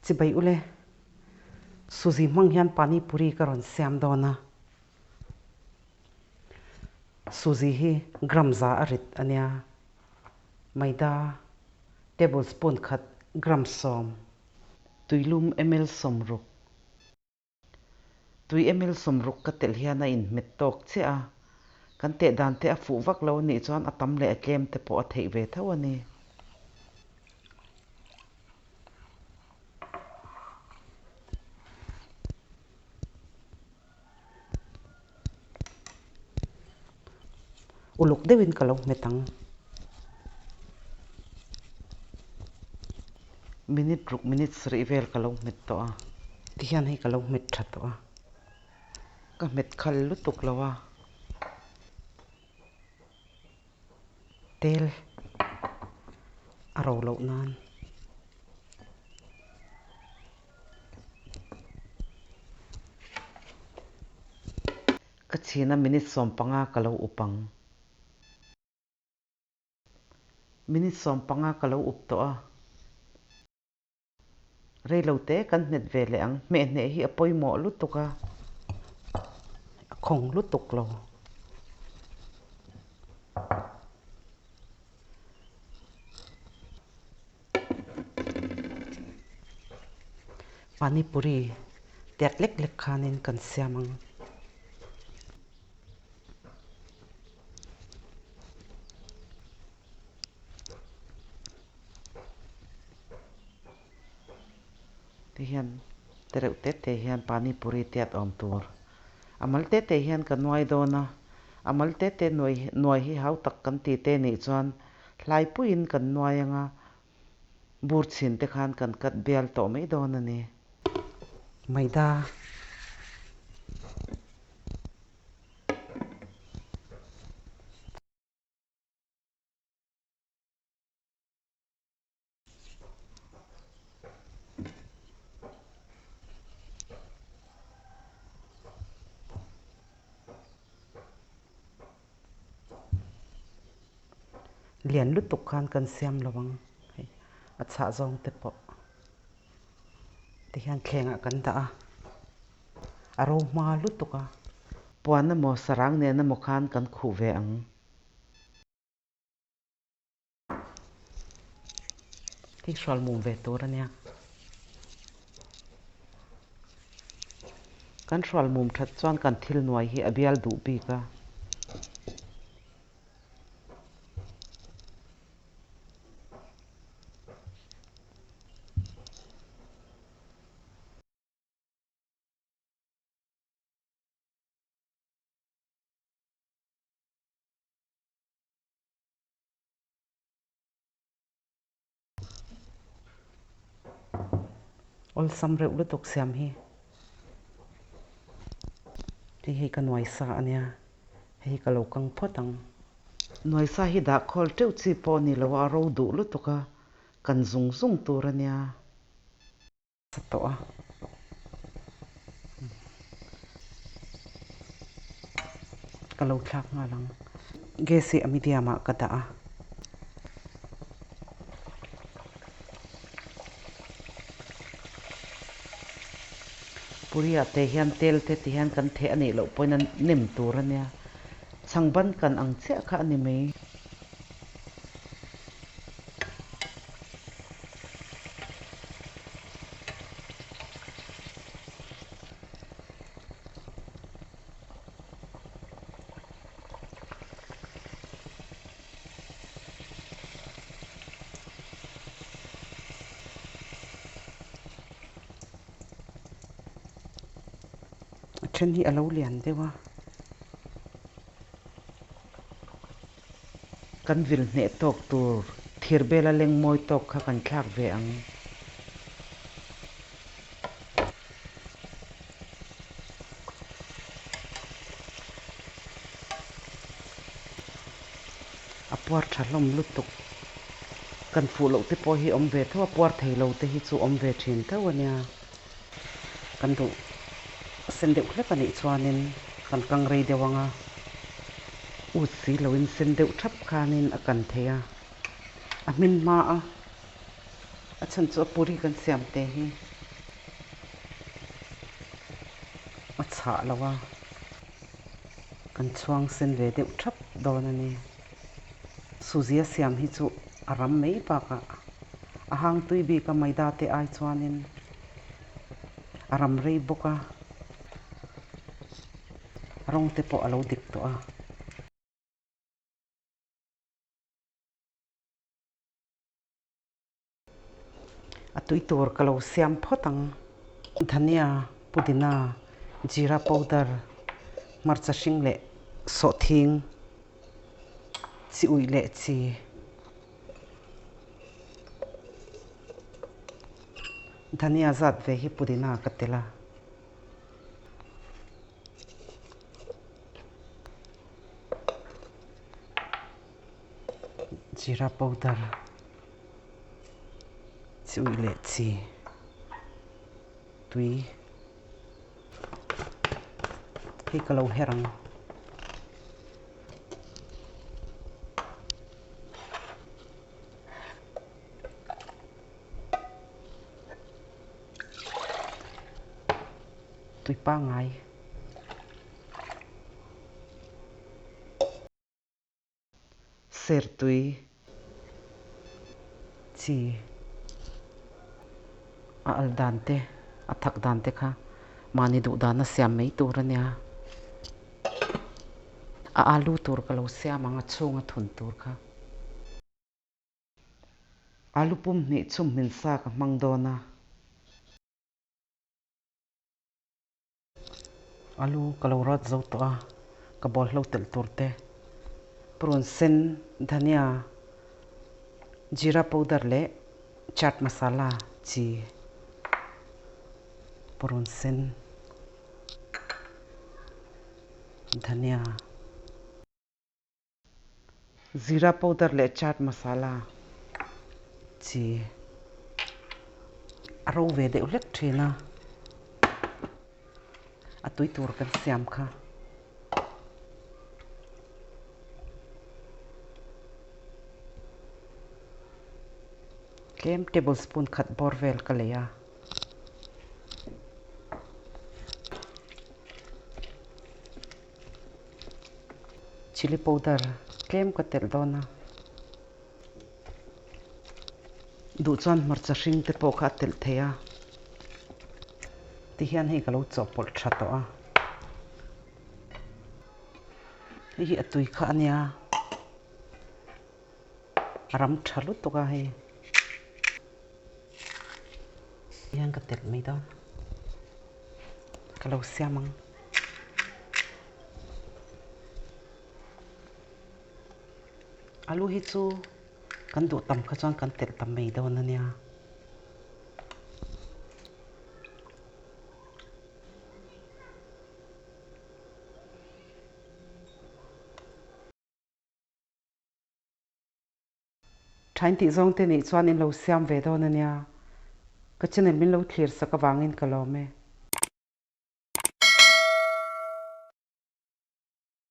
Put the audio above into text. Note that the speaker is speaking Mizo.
Chibai ule, Suzi hmang hian Pani Puri ka rawn siam dawn a. Suzi hi gram za a rit a nia. Maida tablespoon khat gram 10, tuilum ml 60. Tui ml 60 ka telh hian a inhmet tawk chiah a, kan teh dan te a fuh vak lo a nih chuan a tam leh a tlem te pawh a theih ve tho a ni. Uluk deuhin ka lo hmet ang. Minute ruk minute sarih vel ka lo hmet tawh a. Tihian hei ka lo hmet tha tawh a. Ka hmet khal lutuk lo a. Tel a ro loh nan. Ka chhina minute 15 ka lo up ang. Minute 15 ka lo up tawh a. Reilote kan hmet ve leh ang. Hmeh hneh hi a pawimawh lutuk a. A khawng lutuk lo. Pani puri tiat lek lek khanin kan siam ang. Ti hian tereuh te te hian pani puri tiat awm tur. A mal te te hian ka nuai dawn a, a mal te te nuai nuai hi hau tak kan ti te nih chuan hlai puiin kan nuai anga bur chhin te khan kan cut bial tawh mai dawn a ni. Maida. Lian lutuk khan kan siam lo ang hei a chhah zawng te pawh tihian thlengah kan dah a a ro hma lutuk a. Puan emaw sarang nen emaw khan kan khuh ve ang. Hei hrual mum ve tur a nia. Kan hrual mum that chuan kan thil nuai hi a bial duh bik a. Awlsam reuh lutuk siam hi. Hei hei ka nuai sa a nia. Hei hi ka lo kang phawt ang. Nuai sa hi dah khawl teuh chi pawh a ni lo a, a ro duh lutuk a, kan zung zung tur a nia. Sa tawh a. Ka lo thlak nghal ang. Gas hi a medium ah ka dah a. Puri ah te hian tel te ti hian kan theh a nih loh pawhin a nem tur a nia. Chhangban kan ang chiah kha a ni mai. A then hi a lo lian deuh a. Kan vil hneh tawk tur thir bela leng mawi tawk kha kan thlak ve ang. A puar tha hlawm lutuk. Kan fuh loh te pawh hi awm ve tho a, puar thei lo te hi chu awm ve thin tho a nia. Kan duh sen deuh hlek a nih chuanin kan kang rei deuh ang a, ut si loin sen deuh thap khanin a kan thei a, a hmin hma a, a chhan chu a puri kan siam te hi. chhah lo a, kan chhuang sen ve deuh thap dawn a ni. Suzi a siam hi chu a ram mai bakah a hang tui bik a maida te ai chuanin a ram rei bawk a, rawng te pawh a lo dik tawh a. A tui tur ka lo siam phawt ang. Dhania, pudina, jeera powder, hmarcha hring leh sawhthing, chi uih leh chi. Dhania zat ve hi pudina ka tel a. Jeera powder chi uih leh chi tui hi ka lo her ang. Tui pangai. Sertui chi a al dan te, a thak dan te kha mahni duh dana siam mai tur a nia. A alu tur ka lo siam ang a chhunga thun tur kha. Alu pum hnih chhum hmin sa ka hmang dawn a. Alu ka lo rat zo tawh a, ka bawlhlo telh tur te, purun sen, dhania, jeera powder leh chaat masala chi, purun sen, dhania. Jeera powder leh chaat masala chi a ro ve deuh hlek thin a, a tui tur kan siam kha. Tlem tablespoon khat bawr vel ka lei a. Chilli powder tlem ka telh dawn a, duh chuan hmarcha hring te pawh kha a telh thei a, tihian hei ka lo chawhpawlh tha tawh a, hei hi a tui kha a nia, a ram tha lutuk a hei, tihian ka telh mai dawn, ka lo siam ang. Alu hi chu kan duh tam kha chuan kan telh tam mai dawn a nia. Thain tih zawng te nih chuan in lo siam ve dawn a nia. Ka channel min lo thlir sak avangin ka lawm e.